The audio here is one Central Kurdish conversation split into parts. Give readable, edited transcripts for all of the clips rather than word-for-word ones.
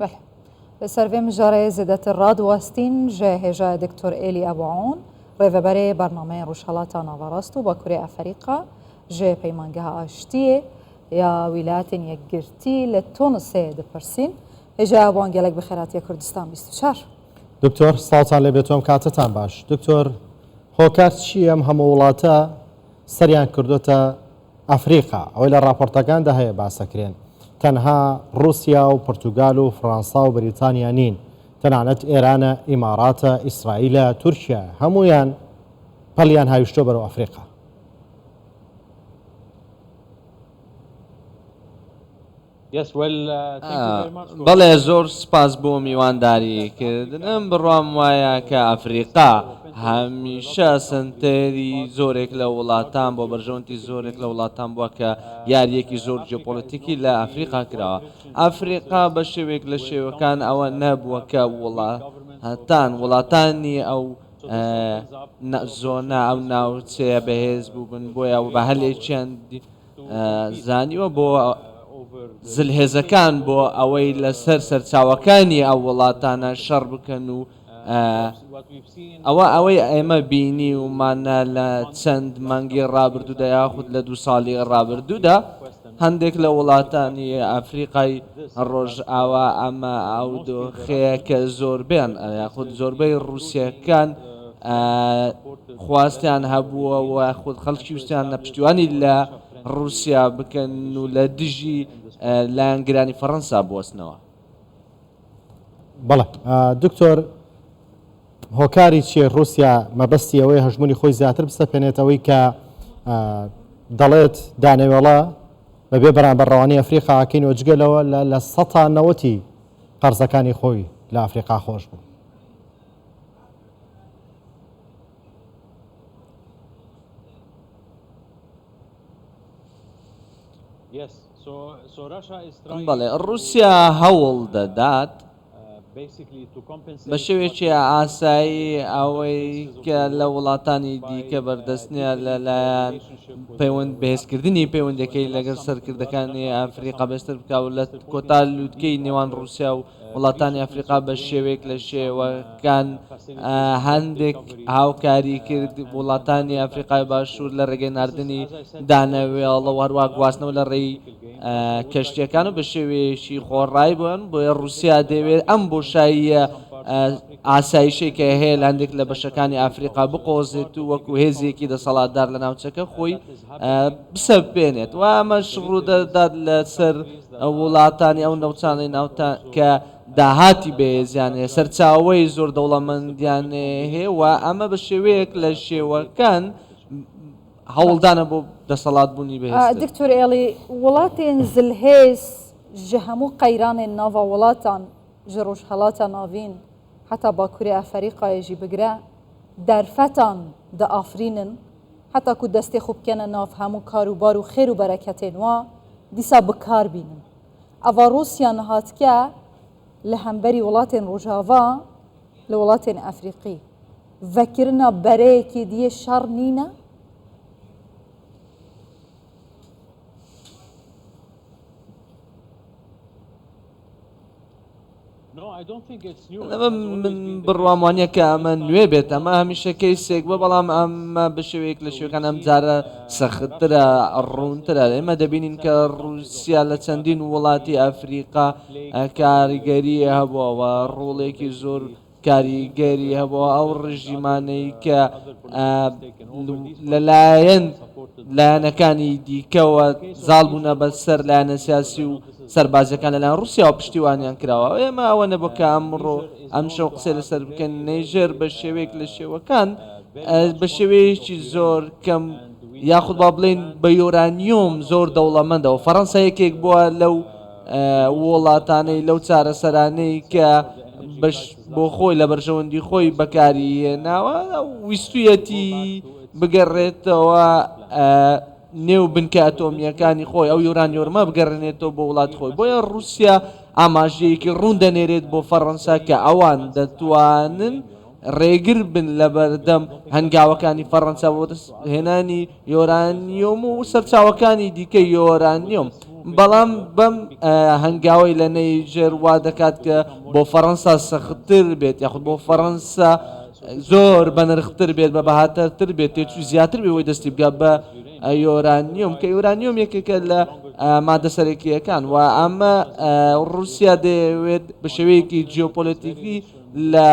بەلێ. Li ser vê mijarê zêdetir radiwestîn ji hêjaya Diktor Êlî Ebû Ewn, rêveberê bernameyên Rojhilata Naverast û Bakurê Eferîqa ji Peymangeha Aştiyê ya Wîlayetên Yekgirtî li Tûnisê dipirsîn. Hêjaya Ebû Ewn gelek bi xêr hatiye Kurdistan 24. دکتۆر سڵاوتان لێ بێت و ئەم کاتەتان باش. دکتۆر هۆکار چییە ئەم هەموو وڵاتە سەریان کردۆتە ئەفریقا، ئەوەی لە ڕاپۆرتەکاندا هەیە باسەکرێن تەنها ڕوسیا و پرتوگال و فڕانسا و بریتانیا نین، تەنانەت ئێرانە، ئیماڕاتە، ئیسرائیلە، تورکیایە، هەموویان پەلیان هاویشتووە بەرەو ئەفریقا. بەڵێ زۆر سپاس بۆ میوانداری کردنم بڕوام وایە کە ئەفریقا هەمیشە سەنتەری زۆرێک لە وڵاتان بۆ بەرژەوەندی زۆرێک لە وڵاتان بووە کە یاریەکی زۆر جیۆپۆلەتیکی لە ئەفریقا کراوە ئەفریقا بە شێوەیەک لە شێوەکان ئەوە نەبووە کە وڵاتان وڵاتانی ئەو زۆنە ئەو ناوچەیە بەهێز بووبن بۆیە بە هەلێکیان زانیوە بۆ زلهێزەکان بۆ ئەوەی لەسەر سەرچاوەکانی ئەو وڵاتانە شەڕ بکەن و ئەوە ئەوەی ئێمە بینی ومانە لە چەند مانگی ڕابردوودا یاخود لە دوو ساڵی ڕابردوودا هەندێک لە وڵاتانی ئەفریقای ڕۆژئاوا ئەمە ئەو دۆخەیە کە زۆربیان یاخود زۆربەی ڕووسیەکان خواستیان هەبووە و خود خەڵکی ویستیان لە پشتیوانی لە ڕووسیا بکەن و لە دژی لایەنگرانی فەڕەنسا بوەستنەوە. بەڵێ دکتۆر هۆکاری چیە ڕووسیا مەبەستی ئەوەی هەژمونی خۆی زیاتر بسەپێنێت ئەوەی کە دەڵێت دانەوێڵە بەبێ بەرامبەر ڕەوانی ئەفریقا ئەکەین و جگە لەوە لە سەتا نەوەتی قەرزەکانی خۆی لە ئەفریقا خۆش بوو. بەڵێ، ڕووسیا هەوڵ دەدات بە شێوەیەکی ئاسایی ئەوەی کە لە وڵاتانی دیکە بەردەست نییە لەلایەن پەیوەند بەهێزکردنی پەیوەندەکەی لەگەڵ سەرکردەکانی ئەفریقا بەهێزتر بکا و لە کۆتا لوتکەی نێوان ڕووسیا و وڵاتانی ئەفریقا بە شێوەیەک لە شێوەکان هەندێک هاوکاری کرد وڵاتانی ئەفریقای باشوور لە ڕێگەی ناردنی دانەوێڵە و هەروە گواستنەوە لە ڕێی کەشتیەکان و بە شێوەیەکی خۆڕایی بوون بۆیە ڕووسیا دەیەوێت ئەم بۆشاییە ئاسایشێک کە هەیە لە هەندێک لە بەشەکانی ئەفریقا بقۆزێت و وەکو هێزێکی دەسەڵاتدار لە ناوچەکە خۆی بسەپێنێت و ئەمەش ڕوودەدات لەسەر وڵاتانی ئەو ناوچانەی ناوتان کە داهاتی بەهێزیان هەیە سەرچاوەی زۆر دەوڵەمەندیان هەیە و ئەمە بە شێوەیەک لە شێوەکان هەوڵدانە بۆ دەسەڵات بوونی بەهێزتر. دکتۆر ئێڵی، وڵاتên zilhêz ji hemû qeyranên nava welatan ji Rojhilata Navîn heta Bakurê Eferîqayê jî bigire derfetan diafirînin heta ku destê xwe bikene nav hemû karûbar û xêr û bereketên wa dîsa bi kar bînin. Eva Rûsya niha dike li hemberî welatên Rojava li welatên Efrîqî vekirina bereyekê diyê şer nîne? من بڕوام وانیە کە ئەمە نوێ بێت ئەمە هەمیشە کەیسێک بووە بەڵام ئەمە بە شێوەیەک لە شێوەکان ئەم جارە سەختترە ڕوونترە ئێمە دەبینین کە ڕووسیا لە چەندین وڵاتی ئەفریقا کاریگەری هەبووە و ڕۆڵێکی زۆر کاریگەری هەبووە ئەو ڕژیمانەی کە لەلایەن لایەنەکانی دیکەوە زاڵ بوونە بەسەر لایەنە سیاسی و سەربازیەکان لەلایەن ڕوسیاوە پشتیوانیان کراوە ئێمە ئەوە نەبوو کە ئەمڕۆ ئەمشەو قسەی لەسەر بکەن نەیجەر بە شێوەیەک لە شێوەکان بە شێوەیەکی زۆر کەم یاخود با بڵێین بە یۆرانیۆم زۆر دەوڵەمەندەوە فەڕەنسا یەکێک بووە لەو وڵاتانەی لەو چارەسەرانەی کە بەش بۆ خۆی لە بەرژەوەندی خۆی بەکاری هێناوە ویستویەتی بگەڕێتەوە نێو بنکە ئەتۆمییەکانی خۆی ئەو یۆرانیۆرمە بگەڕێنێتەوە بۆ وڵاتی خۆی بۆیە ڕووسیا ئاماژەیەکی ڕوون دەنێرێت بۆ فەڕەنسا کە ئەوان دەتوانن ڕێگر بن لەبەردەم هەنگاوەکانی فەڕەنسا بۆ بەدەستهێنانی یۆرانیۆم و سەرچاوەکانی دیکەی یۆرانیۆم. بەڵام بەم هەنگاوەی لە نەیجەر وا دەکات کە بۆ فەڕەنسا سەختتر بێت یاخود بۆ فەڕەنسا زۆر بەنرختر بێت بە بەهاتەرتر بێت تێچوو زیاتر بێ بۆی دەستی بگات بە یۆرانیۆم کە یۆرانیۆم یەکێکە لە مادە سەرەکییەکان و ئەمە ڕووسیا دەیەوێت بە شێوەیەکی جیۆپۆلەتیکی لە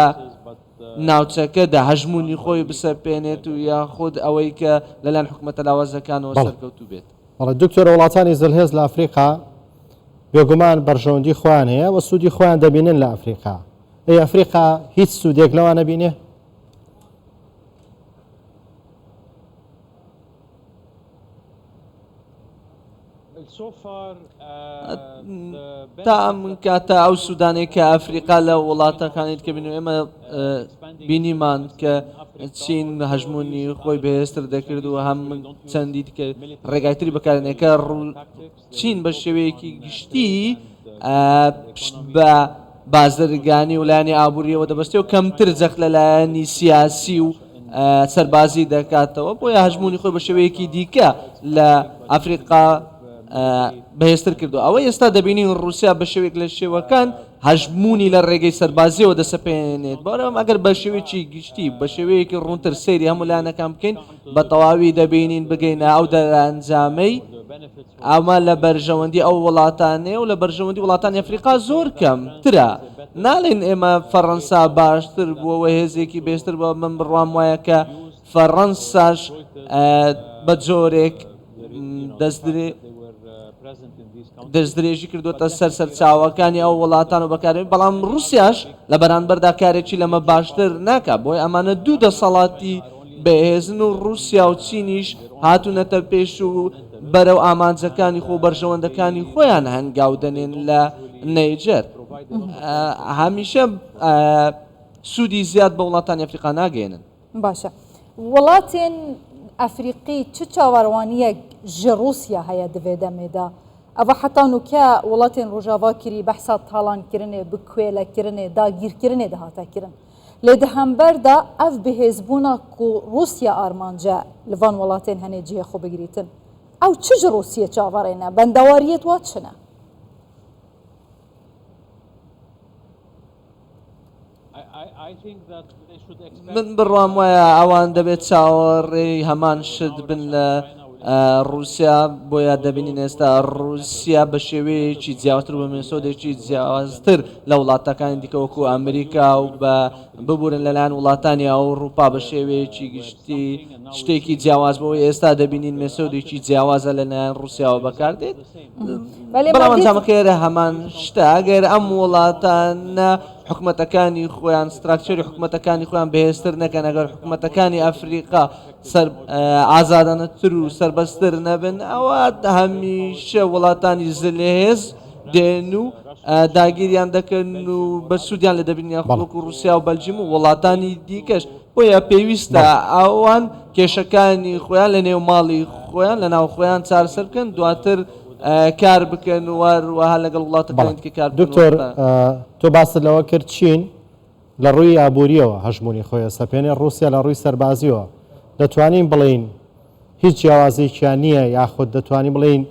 ناوچەکەدا هەژموونی خۆی بسەپێنێت و یاخود ئەوەی کە لەلایەن حکومەتە لاوازەکانەوە سەرکەوتوو بێت. بەڵێ دکتۆر وڵاتانی زلهێز لە ئەفریقا بێگومان بەرژەوەندی خۆیان هەیە و سوودی خۆیان دەبینن لە ئەفریقا ئەی ئەفریقا هیچ سوودێک لەوان نەبینێ؟ تا ئەم کاتە ئەو سوودانەی کە ئەفریقا لە وڵاتەکانی دیکە بینی ئێمە بینیمان کە چین هەژموونی خۆی بەهێزتر دەکرد و هەم چەندی دیکە ڕێگای تری بەکارێنێکە چین بە شێوەیەکی گشتی پشت بە بازرگانی و لایەنی ئابووریەوە دەبەستێ و کەمتر جەخت لە لایەنی سیاسی و سەربازی دەکاتەوە بۆیە هەژموونی خۆی بە شێوەیەکی دیکە لە ئەفریقا بەهێزتر کردو ئەوە ئێستا دەبینین ڕووسیا بە شێوێک لە شێوەکان هەژموونی لە ڕێگەی سەربازیەوە دەسەپێنێت بەڵام ئەگەر بە شێوەیەکی گشتی بە شێوەیەکی ڕوونتر سەیری هەموو لایەنەکان بکەین بە تەواوی دەبینین بگەینە ئەو دەرئەنجامەی ئەمە لە بەرژەوەندی ئەو وڵاتانەیە و لە بەرژەوەندی وڵاتانی ئەفریقا زۆر کەمترە. ناڵێین ئێمە فەڕەنسا باشتر بووە و هێزێکی بێزتر بووە، من بڕوام وایە کە فەڕەنساش بە جۆرێک دەستدرێژی کردووەتە سەر سەرچاوەکانی ئەو وڵاتان و بەکارێن، بەڵام ڕووسیاش لە بەرانبەردا کارێکی لەمە باشتر ناکات، بۆیە ئەمانە دوو دەسەڵاتی بەهێزن و ڕووسیا و چینیش هاتوونەتە پێش و بەرەو ئامانجەکانی خۆ و بەرژەوەندەکانی خۆیان هەنگاو دەنێن لە نەیجەر هەمیشە سوودی زیاد بە وڵاتانی ئەفریقا ناگەێنن. باشە وڵاتێن ئەفریقی چ چاوەڕوانیەک ژ ڕووسیا هەیە دڤێ دەمێدا؟ ئەڤ حەتا نوکە وڵاتێن ڕۆژاڤا کری بەحسا تاڵان کرنێ، بکوێلە کرنێ، داگیر کرنێ دهاتە کرن. لێ di hember de ev bihêzbûna ku Rûsya armanc e li van welatên henê cihê xwe bigirîtin. Ew çi ji Rûsyê çaverê ne? Bendewariyê wa çi ne? من بڕوام وایە ئەوان دەبێت چاوەڕێی هەمان شت بن لە ڕووسیا، بۆیە دەبینین ئێستا ڕووسیا بە شێوەیەکی جیاوازتر و بە مێسۆدێکی جیاوازتر لە وڵاتەکانی دیکە وەکو ئەمریکا و بە ببورن لەلایەن وڵاتانی ئەوروپا بە شێوەیەکی گشتی شتێکی جیاواز بۆ ئێستا دەبینین مێسۆدێکی جیاوازە لەلایەن ڕووسیاوە بەکاردێت بەڵام ئەنجامەکەی هەر هەمان شتە ئەگەر ئەم وڵاتانە حکومەتەکانی خۆیان structure ی حکومەتەکانی خۆیان بەهێزتر نەکەن ئەگەر حکومەتەکانی ئەفریقا سەر ئازادانەتر و سەربەستتر نەبن ئەوە هەمیشە وڵاتانی زلهێز دێن و داگیریان دەکەن و بە سوودیان لە دەبین یان وەکو ڕوسیا و بەلجیم و وڵاتانی دیکەش بۆیە پێویستە ئەوان کێشەکانی خۆیان لە نێو ماڵی خۆیان لە ناو خۆیان چارەسەر بکەن دواتر کار بکەن و هەروەها لەگەڵ وڵاتەکانی دیکە کار بکەن. دکتۆر تۆ باست لەوە کرد چین لە ڕووی ئابوورییەوە هەژموونی خۆی ئەسەپێنێ، ڕووسیا لە ڕووی سەربازییەوە، دەتوانین بڵێین هیچ جیاوازییەکیان نییە یاخود دەتوانین بڵێین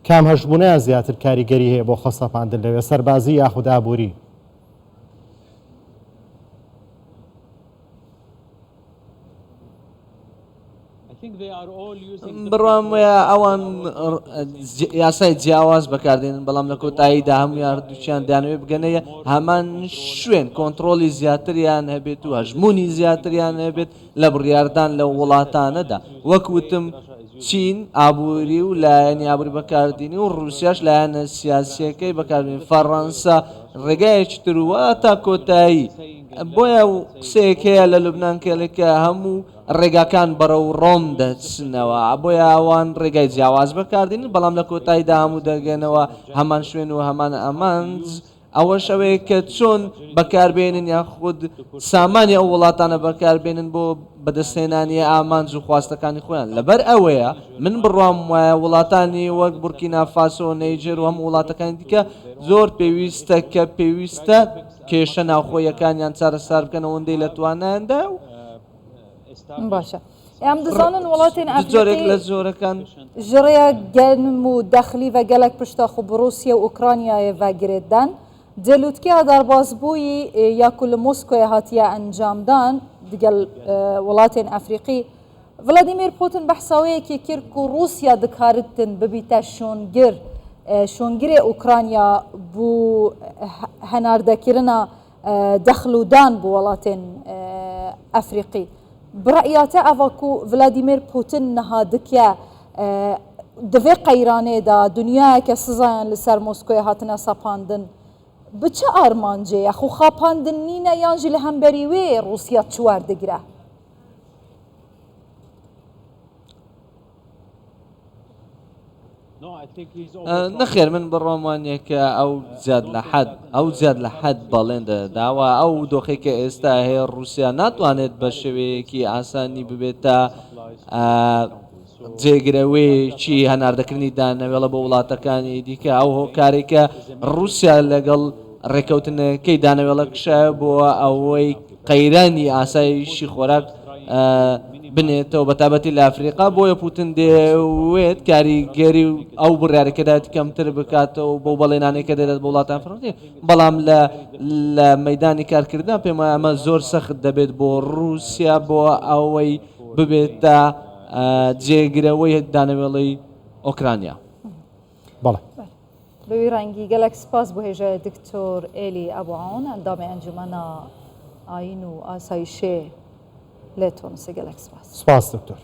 کام هەژموونەیان زیاتر کاریگەری هەیە بۆ خۆسەپاندن لەوێ، سەربازی یاخود ئابووری؟ بڕوام وایە ئەوان یاسای جیاواز بەکاردێنن بەڵام لە کۆتاییدا هەموو هەردووکیان دەیانەوێت بگەنە هەمان شوێن کۆنتڕۆڵی زیاتریان هەبێت و هەژموونی زیاتریان هەبێت لە بڕیاردان لە وڵاتانەدا وەک وتم چین ئابووری و لایەنی ئابووری بەکاردێنی و ڕووسیاش لایەنە سیاسیەکەی بەکاردێنی فەڕەنسا ڕێگایەکی تر وە تا کۆتایی بۆیە قسەیەک هەیە لە لوبناان کێڵێکە هەموو ڕێگاکان بەرەو ڕۆم دەچنەوە، بۆیە ئەوان ڕێگای جیاواز بەکاردێنن، بەڵام لە کۆتاییدا هەموو دەگەنەوە هەمان شوێن و هەمان ئامانج، ئەوەش ئەوەیە کە چۆن بەکاربێنن یاخود سامانی ئەو وڵاتانە بەکاربێنن بۆ بەدەستهێنانی ئامانج و خواستەکانی خۆیان، لەبەر ئەوەیە من بڕوام وایە وڵاتانی وەک بورکینا فاسۆ، نەیجەر و هەموو وڵاتەکانی دیکە زۆر پێویستە کە پێویستە کێشە ناوخۆییەکانیان چارەسار بکەن ئەوەندەی لە توانایاندایە و باشە. ئەم دزانن وڵاتێن جۆرێک ئەفریقی لە جۆرەکان ji rêya genim û dexlî ve gelek pişta xwe bi Rûsya û Ukraynayê ve girêdan. Di lûtkeya derbasbûyî ya ku li Moskoyê hatiye encamdan digel welatên Efrîqî, Vladimir Putin behsa wê yekê kir ku Rûsya dikaritin bibîte şûngir şûngirê Ukrayna bo henardekirina dexl û dan bo welatên Efrîqî. Bi re'ya te eva ku Vladimir Putin niha dike di vê qeyranê de dinyayeke sizayan li ser Moskoyê hatine sepandin bi çi armancê ye? Xwe xapandin nîne yan jî li hemberî wê Rûsya çi werdigire? نەخێر من بڕوام وانیە کە ئەو زیاد لە حەد ئەو زیاد لە حەد بەڵێن دەدا و ئەو دۆخێک کە ئێستا هەیە ڕووسیا ناتوانێت بە شێوەیەکی ئاسانی ببێتە جێگرەوەیەکی هەناردەکردنی دانەوێڵە بۆ وڵاتەکانی دیکە ئەو هۆکارێک کە ڕووسیا لەگەڵ ڕێککەوتنەکەی دانەوێڵە کشایە بۆ ئەوەی قەیرانی ئاسایشی خۆراک بنێتەوە بە تابەتی لە ئەفریقا بۆیە پوتن دەیەوێت کاریگەری و ئەو بڕیارەکەدات کەمتر بکاتەوە بۆ بەڵێنانەی کە دەدات بۆ وڵاتان فڕۆتی بەڵام لە لە مەدانی کارکردن پێم وایە ئەمە زۆر سەخت دەبێت بۆ ڕووسیا بۆ ئەوەی ببێتە جێگرەوەی دانەوێڵەی ئۆکرانیا. بەڵێ. بە وی ڕەنگی گەلەک سپاس بۆ هێژای دکتۆر ئێلی ئەبو عون ئەندامی ئەنجومەنا ئایین و ئاسایشێ لە تونسێ گەلەک سپاس. سپاس دکتۆر.